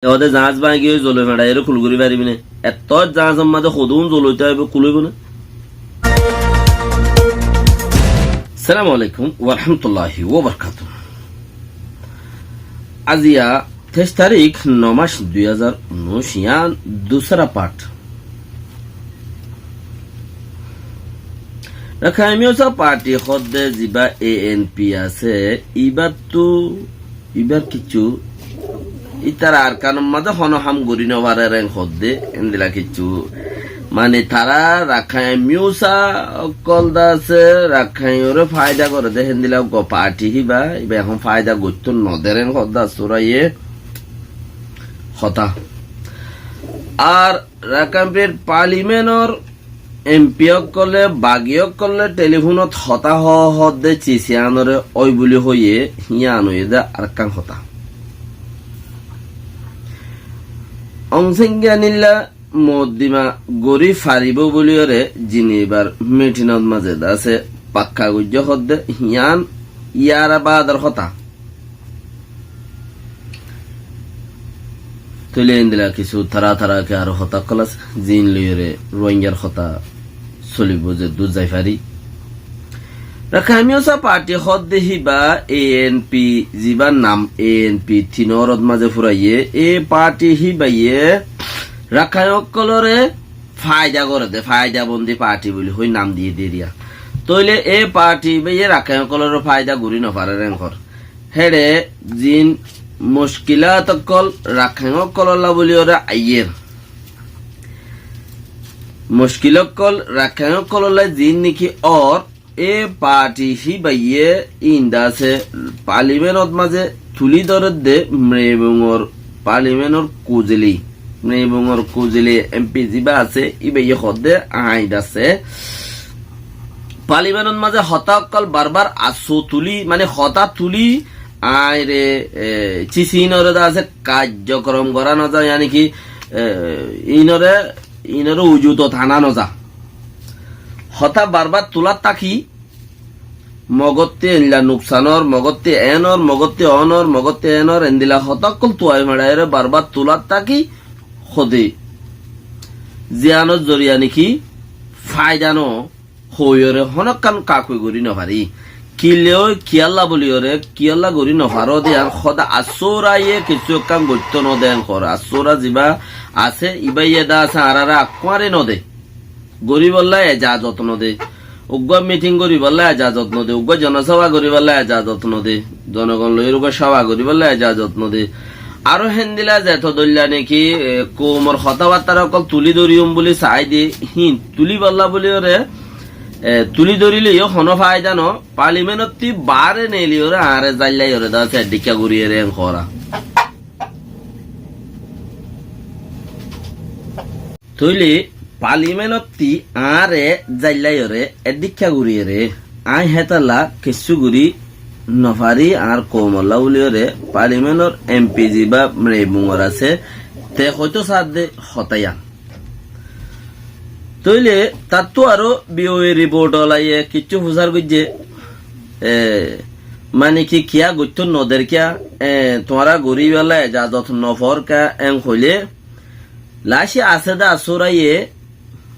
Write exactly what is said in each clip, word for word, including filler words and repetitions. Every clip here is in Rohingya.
Ehóde zaáñs báñgi ói zoloi feçaiyóre kul gorí faribí né? Ettót zaáñsor mazé hodún zoloitá óibo, kul óibo né? Assalamu alaikum warahmatulláhi wabarakátuhu. Aziya teic tarík, no mac, dui házar unnúic, yián dusára part. Rakhain Miyusa parti hoódde zibá A N P asé, ibáttu, ibár kissú, ítara Arkanor mazé honó ham gorí nofarér en hoódde, héndila kissú. Mani tará Rakhain Miyusa ókkol de asé, Rakhainore faida goré dé, héndila uggúa parti híba, ibá ehón faida goittóu noder en hoódde asúraiye hotá. Ar Rakhain Front Parliamentor M P ókkolé, bagi ókkolé telifónot hotá hoó hoódde cis yiánoré ói buli hoiyé, híyan óiye dé arekkán hotá. Aung San Suu Kyi lla moddima gorí faribóu buliyoré Jinebar mitinot mazé de asé pakka goijjé hoódde, híyan yára baador hotá. Tóile endila kissú tara tara ke aró hotá ókkol asé, ziín loiyóre Ruáingar hotá solibóu zeddúr zai fari. Rakhain Miyusa parti hoódde híba A N P, zibár nam A N P tin órot mazé furaiyé, e parti híbaye Rakhain ókkolóre faida goré dé, faidabondi parti buli hoi nam diyé dé eriya. Tóile e parti híbaye Rakhain ókkolóre faida gorí nofarér en hoór. Héçe ziín muckilát ókkol Rakhain ókkolólla buli óre aiyér. Muckil ókkol Rakhain ókkolólla ziín néki ór, e parti híbaye íin de asé parliamenot mazé tulí dóredde, Mreibungor parliamentor kuzili, Mreibungor kuzili M P zibá asé, íbaye hoódde aññí de asé parliamenot mazé hotá ókkol barbar assú tulí, mani hotá tulí aññíre, e, cis iínoré de asé kajjokorom gorá noza, yáni ki, e, iínoré, iínoré ujutot ana noza. Hotá barbar tulát táki, Mogottí eilla nuksan ór, Mogottí en ór, Mogottí on ór, Mogottí en ór, endila hotá ókkol tuai meçaiyóre barbar tulát táki, hóde ziyánor zoriya néki faida no hoóiyoré honókkan kakui gorí nofarí. Kile ói kiyólla buliyoré, kiyólla gorí nofaró dé yián hóde assúraiye kissú ekkán goittóu nodé en hoór. Assúra zibá asé, ibáye de asé añáráre akkuári nodé. Goríbolla ejazot nodé. Uggúa miting goríbolla ejazot nodé. Uggúa jonosába goríbolla ejazot nodé. Jonogon loiyóre uggúa sába goríbolla ejazot nodé. Aró héndila zeto dóilla néki, e, koumor hotábattára ókkol tulí dórium buli saái dé, híin tulíbolla buliyoré, e, tulí dórileyo honó faida no. Parliamentottí baáre neeliyoré añáre zaillaiyoré de asé eddhíkka goríyeré en hoóra. Tóile parliamentottí añáre zaillaiyoré eddhíkka goríyeré, aññí hétalla kissú gorí nofarí añár koumolla buliyoré parliamentor M P zibá Mreibungor asé, te hoitóu saádde hotá yián. Tóile tattú aró B O A riport olaye kissú fusár goijjé, e, mani ki kiyá goittóu noder kiyá, e, tuáñra goríbolla ejazot nofoór kiyá en hoilé, Laci asé dé assúraiye,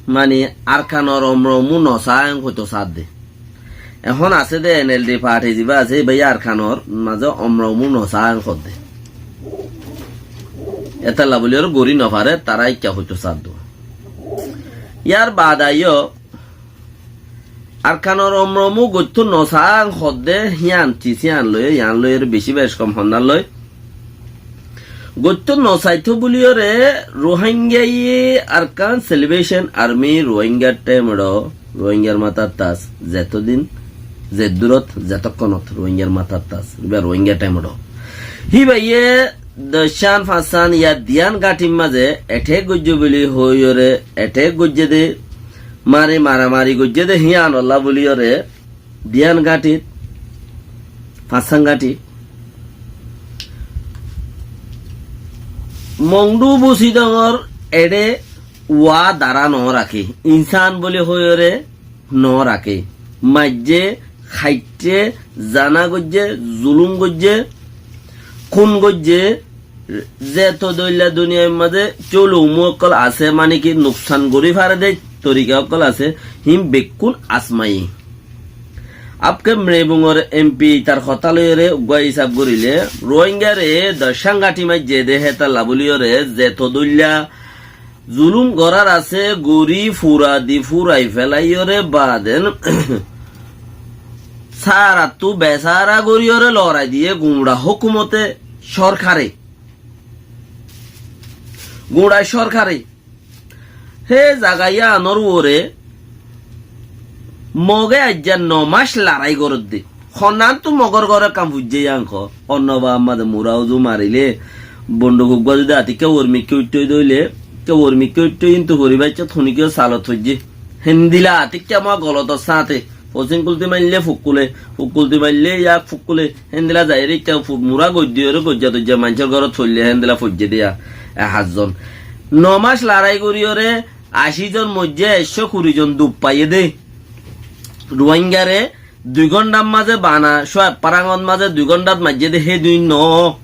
mani Arkanor omroumú nosaá en hoitóu saádde. Ehón asé dé N L D parti zibá asé, íbaye Arkanor mazé omroumú nosaá en hoódde. Étalla buliyoré gorí nofaré, tará íkka hoitóu saádde. Yárbaade aiyó, Arkanor omroumú goittóu nosaá en hoódde, híyan cis híyan loiyé, yián loiyóre bicí bec kom honnán loi. Goittóu nosaitóu buliyoré Ruáingaye Arkan Salvation Army Ruáingar thaim edhó, Ruáingar matát as, zetodin, zeddúrot, zetókkonot Ruáingar matát as, íba Ruáingar thaim edhó. Híbaye doccán, fañsán ya diyán gáñthir mazé ethék goijjé buli hoóiyoré, ethék goijjé dé, mari maramari goijjé dé híyanolla buliyoré, diyán gáñthit, fañsán gáñthit, Mongdu Busidongor eçé uá dará noraké, insán buli hoóiyoré noraké, maijjé, haitté, zana goijjé, zulum goijjé, kún goijjé, zeto dóilla duniyair mazé cóloumú ókkol asé, mane ki nuksan gorí fare dé torika ókkol asé, hín bekkún asmaiyi. Apke Mrebungor M P tar hotá loiyóre uggúa isab goríle, Rohingyare doccán gáñthi maijjé dé hétalla bóliyoré zeto dóilla zulúm gorár asé gorí fura di furai félaiyoré baden sárattú besára goríyoré lorai diyé guñça hókumote, sórkare. Guñça sórkare. Hé zaga yíanor uore Moge aijja no mac larái gorédde. Honnán tú Mogor gór ekkán fuijjé yían hoó. Onno ba ammá de mura uzu marilé, bonduk uggúa zudi atikká uormikká uittói dóile, ké uormikká uittói intu foribaicca tunikíyo salot foijjé. Héndila atikká ammá golotor sáñte. Fosín kulti maillé fukkulé, fukkulti maillé yak fukkulé. Héndila zaiyóre ikká fu-, mura goijjé oré goijja toijja maincór górot foillé héndila foijjé dé yá, e, háñtzon. No mac larái goríyoré ací zon moijjé, ekcó kuri zon dub faiyé dé. Ruáingaré dui gónthar mazé bana, Cúaib Farangot mazé dui gónthar maijjé dé hé dui noó.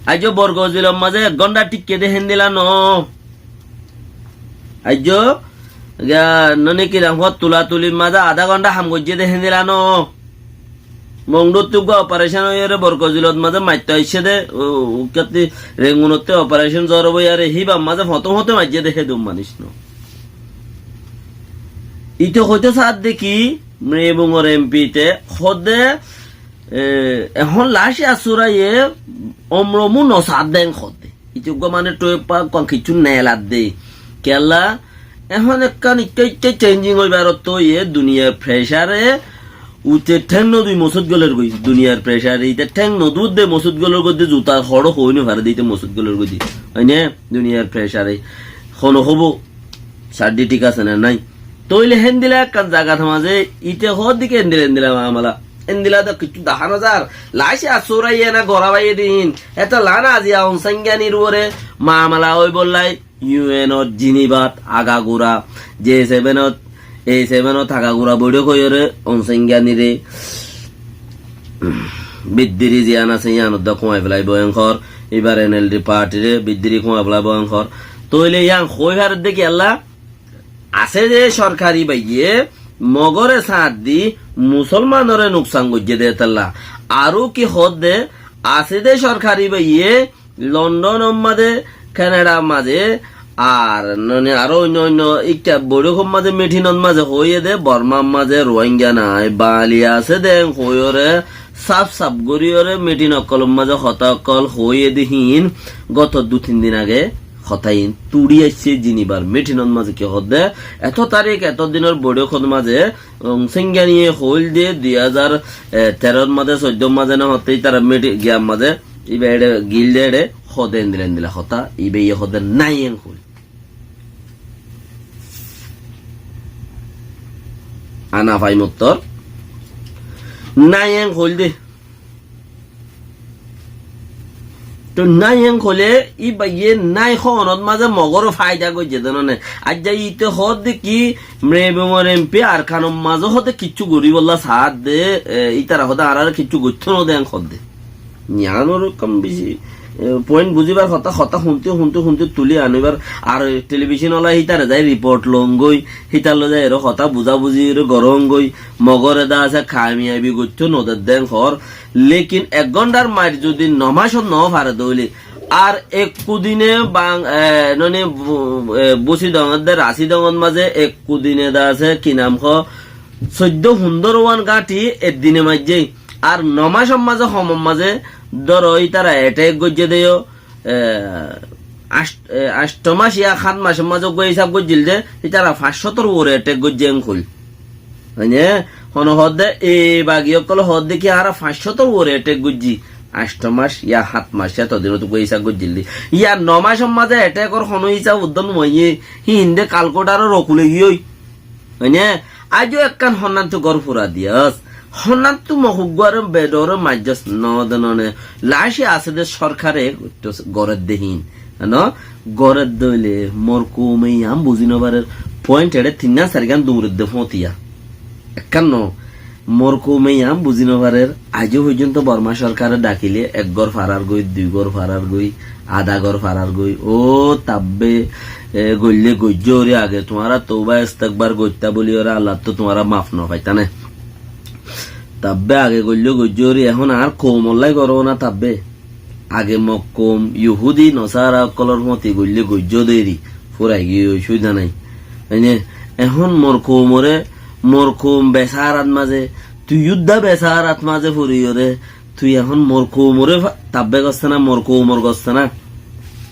Aijjó Borgozilot mazé ek góntha thíkké dé héndila noó. Aijjó, ya, noni kiram hoó, tulatulir mazé adá góntha ham goijjé dé héndila noó. Mongdut uggúa oparecón óiyoré Borgozilot mazé maitto aiccé dé, u-, ukkátti Rengunottú oparecón zorob óiyaré híbar mazé foñté foñté maijjé dé hé dui manúic noó. Ite hoitó saádde ki, Mrebungor M P te hoódde, e, ehón lac asúraiye omromú no saádde en hoódde. Ite uggúa mane toippá kuan kiccú neeladde. Kiyólla, ehón ekkán ikká ikká changing óibar ottót óiye duniyair pressure e ite théng nodúi mosót golor goi. Duniyair pressure e ite théng nodúdde mosót golor goidde zutar hoçó hoói no fare dé ite mosót golor goidde. Óine? Duniyair pressure e. Hono hóbo Sardi thík asé né nái? Tóile héndila ekkán zagat mazé ite hoódde ki héndila héndila mamala. Héndila to kiccú dahá no zar. Lac asúraiye ná gorá baiyé dé hín. Hétolla ná aziya Aung San Suu Kyi r uore mamala óibolla U N ot Geneva t agagura, G seven ot, A seven ot agagura boiṭók óiyoré Aung San Suu Kyi re biddiri ziyán asé yíanot dé kúmai félaibo en hoór. Íbar N L D party re biddiri kúmai félaibo en hoór. Tóile yían hoói faredde kiyólla? Asé dé sorkar íbaye Mogore sáñt di Musolmanore nuksan goijjé dé hétolla. Aró ki hoódde, asé dé sorkar íbaye London or mazé, Canada r mazé, ar noni aró oinno oinno ikká boiṭók or mazé, meeting or mazé hoóiye dé Bormar mazé Rohingya nái, Bangali asé dé en hoóiyoré sáf sáf goríyoré meeting ókkolor mazé, hotá ókkol hoóiye dé hín goto dui tin din age hotá hín tuçí aiccé Geneva r meeting or mazé ki hoódde, eto tarík eto dinor boiṭók or mazé Aung San Suu Kyi ye hoóilde dui házar teró r mazé, soiddó r mazé né hoótte ítara meeting giyar mazé, íba eçé gilde eçé hoóde endila endila hotá, íbaye hoóde nái en hoóil. Ana fai mottor nái en hoóilde. Toi nái en hoilé íbaye nái hoónot mazé Mogoré faida goijjé dé none. Aijja íte hoódde ki Mrebungor M P Arkanor mazé hoóde kiccú goríbolla saádde, e, ítara hoóde añáráre kiccú goittó nodé en hoódde. Yiánor kom beci, e, point buzíbar hotá, hotá húnte húnte húnte tulí aníbar, ar television ola hítare zai report loóngoi, hítar loi zai eró hotá buzá buzí eró goróngoi, Mogoré dá asé kamiyabi goittó nodé dé en hoór, Lekin ek gónthar mair zudi no macót no fare dóile, ar ekku dine bang, e, noni bu-, e, busi dongor de rasi dongor mazé ekku dine de asé, ki nam hoó, soiddó fundóro uán gáñthi ek dine maijjé, ar no macór mazé homor mazé dóro ítara attack goijjé de yó, e, act-, e, ancto mac ya hát macór mazé uggúa hísab goijjíl de, ítara fañs cótor uore attack goijjé en hoil. Mane, hono hoódde, e bagi ókkole hoódde ki añára fañs cótor uore attack goijjí, ancto mac ya hát mac ya todinot uggúa hísab goijjíl de. Ya no macór mazé attack or hono hísab uddán no aiyé, híinde calculator or okule giyói. Mane, aijjó ekkán honnán tu gór fura diyas. Honnán tu mok uggúare bedore maijjos no de none. Laci asé de sorkare gorer de hín. Ano, gorer de óile mor koume yián buzi no farer. Point eçe tinnán sairgán duñrer de fótiya. Ekkán no. Mor koume yián buzí nofarér, aijjó foijjonto Borma sorkare dhakile ek gór farar goi, dui gór farar goi, adá gór farar goi. Ó tabbe, e, goille goijjó óri age tuáñra touba istekbar goittá buli óre Allattú tuáñra maf nofaitá né. Tabbe age goille goijjó óri ehón añár koumollá goró na tabbe. Age mor koum Yuhudi Nosara ókkolór fóti goille goijjó deri furai giyói, osubida nái. Ene, ehón mor koumoré, mor koum besarat mazé, tui yudda besarat mazé furiyóre, tui ehón mor koumoré fa-, tabbe gossá na, mor koumor gossá na.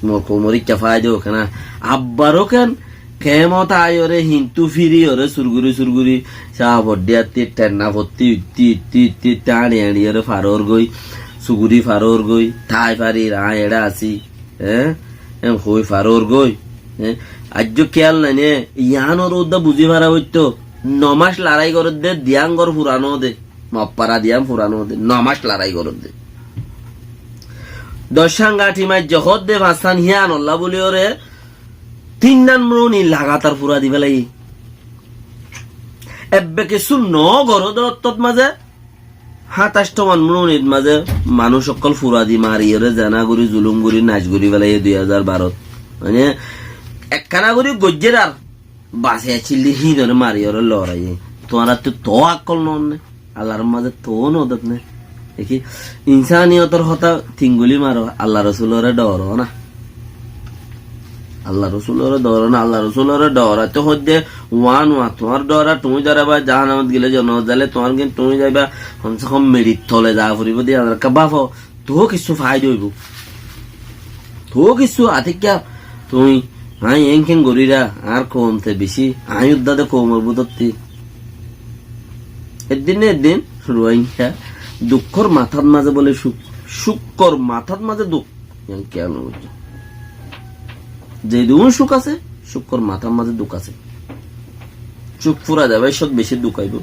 Mor koumor ikká faida ók na. Abbar ók en, kemot aiyóre, hintu firiyóre, surguri surguri, sá foddí atti, tenna fottí, uittí, uittí, uittí, uittí, añçi añçiyóre faror goi, suguri faror goi, tái farir, aññí eçé así, e? En hoi faror goi, e? Aijjó kiyal nai né, yiánor udda buzí fara óitto, no mac larai gorédde, diyán gór fura no de, moppara diyán fura no de, no mac larai gorédde. Doc cán gañthi maijje hoódde fañssán híyanolla buli óre, Tinnán mruni lagatar fura di félaiye. Ebbe kessú no goródde ottót mazé, háñtac toman mrunit mazé manúic ókkol fura di mariyóre, zena gorí, zulum gorí, nac gorí félaiye dui házar barot. Mane, ekkána gorí goijjér ar basi accíl de híinore mariyóre loraiye. Tuáñrattú toó akkol noónne. Allar mazé toó nodótne. Deki, insaniyotor hotá tinguli maro, Alla Rosulore dhooro na. Alla Rosulore dhooro na, Alla Rosulore dhooraitó hoódde, uán uán, tuáñr dhoorar tuñí dhoraiba, jahannamot gile jonnot zaile tuáñr gin tuñí zaiba, komse kom meçir tole za foribó de, añára ekka báfo, toó kissú faida óibo. Toó kissú atikka, tuñí, aññí enkén goríra, añár koum te bicí, aññí uddá de koumor bútotti. Eddin ne eddin Ruáingga dukkór matát mazé bóle cúk, cúkor matát mazé duk. Yián kiyá no buijjó? Zedún cúk asé, cúkor matát mazé duk asé. Cúk fúrai zaibo, cót bicí duk aibó.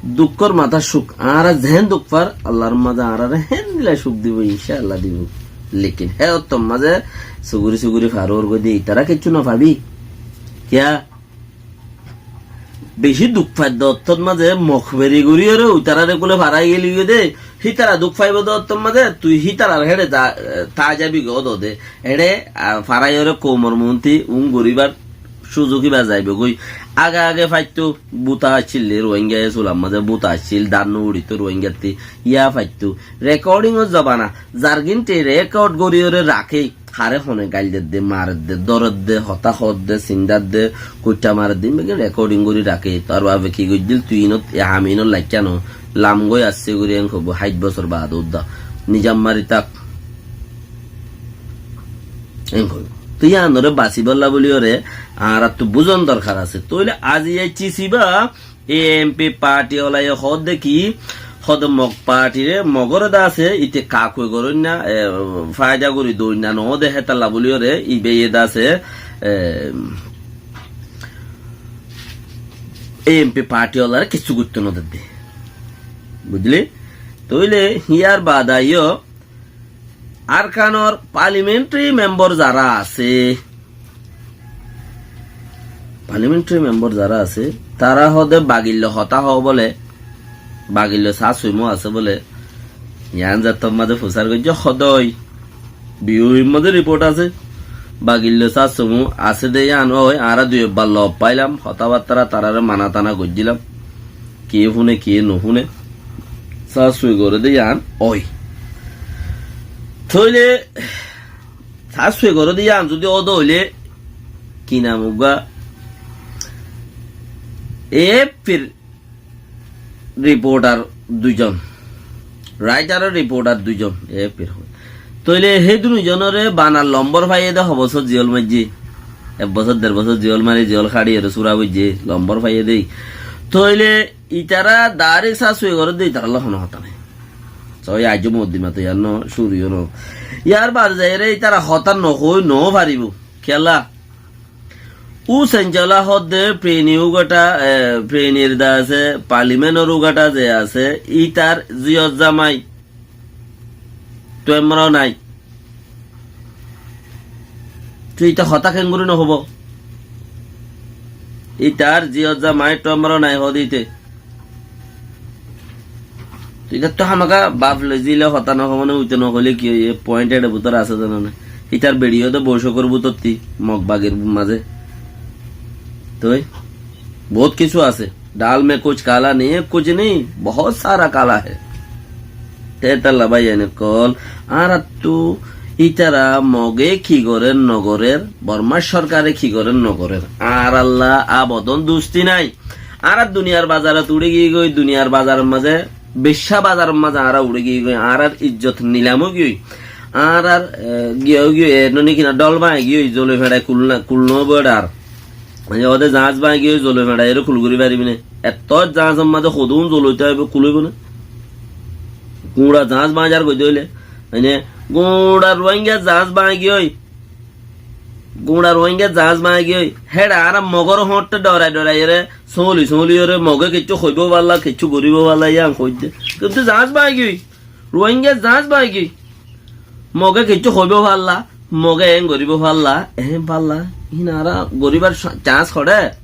Dukkór matát cúk, añára zeén duk far, Allar mazé añárare héndilla cúk dibó, incá Allah dibó. Lekin hé ottór mazé suguri suguri faror goi de, itará kiccú no fabi. Kiyá? Bicí duk faidde ottót mazé mokberi goríyoré uitarare kule farai geli goi de, hítara duk faibo de ottót mazé, tui hítarar héçe za-, tái zabi goi de. Héçe, a, faraiyóre koumor muúnti un goríbar cúzuk íba zaibo goi. Age age faittó, búta accíl de Ruáingga e sular mazé búta accíl, dán no uçitó Ruáinggattí, yá faittó. Rekodingor zobana, zarginte rekod goríyoré raké. Haré hone gail dedde, maredde, dóredde, hotá hoódde, sindádde, kuiththá maredde, ín beggín rekoding gorí raké. Tar bafe ki goijjíl, tui inót, e ham inót laikká no, lamgói assé gorí en hoibó, háit bosór baade uddá. Nizam mari tak. En hoibó. Tui yíanoré basibólla bóliyoré, añárattú buzon dorkar asé. Tóile azi aiccísi ba, E M P party olaye hoódde ki, hoódde Mog party re, Mogore de asé, ite kakue goróinna, e, faida gorí doinna noóde hétalla bóliyoré, ibáye de asé, e, E M P party olare kissú goittó nodedde. Buijjili? Tóile híyar baade aiyó, Arkanor parliamentary member zará asé, parliamentary member zará asé, tará hoóde bagilloi hotá hoó bóle, bagilloi sá suimó asé bóle, yián zettót mazé fusár goijjé hodói, B O A'r mazé report asé, bagilloi sá suimó asé de yián ói, añára dui ebbar lof failam, hotábattára taráre mana tana goijjílam. Kiyé fúne, kiyé nofúne. Sá sui goré de yián ói. Tóile, sá sui goré de yián zudi ódo óile, ki nam uggúa, A F P'r reporter duizon. Writer o reporter duizon, A F P'r hoi. Tóile hé duizonore bana lombor faiyé de ho bosór ziyól maijjé. Ek bosór, der bosór ziyól mari, ziyól haçi ere sura goijjé, lombor faiyé de. Tóile itará direct sá sui goré de, itará loi hono hotá nai. Sói aijjó mukoddima to yar no, cúru yó no. Yar baade zaiyóre itará hotá no hoi no faribó. Kiyólla? Ú senjola hoódde Preni ugáta, e, Prenir de asé, parliamentor ugáta ze asé, ítar ziyot zamai tuáñra nái. Tui íte hotá keéngorí nohóbo? Ítar ziyot zamai tuáñra nái hoóde íte. Toi itattú hámaká baf loizile hotá no hoó né, uite no hoile ki óiye, point ede bútore asé zano né. Itar beçi óde boicókor bútotti, Mog bagir mazé. Toi bout kessú asé. Dal mein kuch kala nahi hai, kuch nahi, bahut sara kala hai. Te talla báiyain ókkol, añárattú ítara Moge ki gorer no gorer, Bormar sorkare ki gorer no gorer, añáralla abodon dusti nái. Añára duniyar bazarot uçí giyói, duniyar bazaror mazé, biccá bazaror mazé añára uçí giyói, añárar ijjot nilam ói giyói. Añárar, e, giyói giyói, e, noni kina dhol báñgi giyói, zoloi feçai kul no, kul no óibo ar. Mane, óde zaáñs báñgi giyói, zoloi feçai ere kul gorí faribí né? Ettót zaáñsor mazé hodún zoloita óibo, kul óibo né? Guñça zaáñs báñgi zar goidé óile, mane, guñça Ruáinga zaáñs báñgi giyói, guñça Ruáinga zaáñs báñgi giyói, héçe añára Mogor hoñçe dhorai dhorai ere, sóñli sóñli ere, Moge kiccú hoibó falla, kiccú goríbo falla, yián hoidde. Kintu zaáñs báñgi giyói, Ruáinga zaáñs báñgi giyói. Moge kiccú hoibó falla, Moge eén goríbo falla, eén falla, iín añára goríbar sa-, chance hoçé?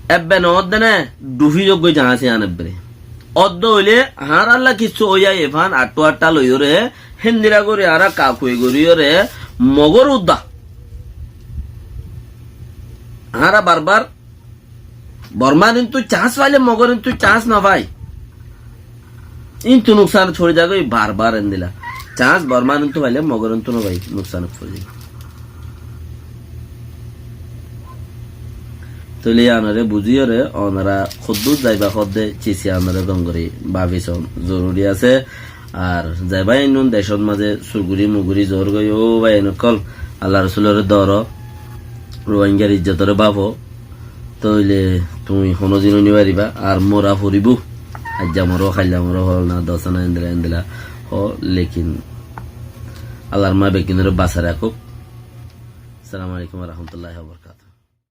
Ebbe no ódde né, dhufi zogói zaáñs yián ebbere. Ódde óile, añáralla kissú óiya efán, aṭṭu aṭṭa loiyóre, héndilla gorí añára kakue goríyóre, Mogor udda. Añára barbar Bormar intu chance faile Mogor intu chance no fai. Intu nuksanot fori zagói bar bar endilla. Chance Bormar intu faile Mogor intu no fai, nuksanot fori zagói. Tóile yiánore buzíyore onora hoddúr zaiba hoddé cisi onore dongori babi son zoruri asé. Ar zaiba innún decót mazé surguri muguri zor goi, ó báiyain ókkol, Allar Rosulore dóro, Ruáingar ijjotore bafo, tóile tuñí honódin ói no faribá, ar mora foribó. Aijja moro, hailla moro, hol na, dosa na, endilla, endilla. Hó, lekin Allar ma bekkúnore basai rakók. Assalamu alaikum wa rahmatullahi wa barakatuhu.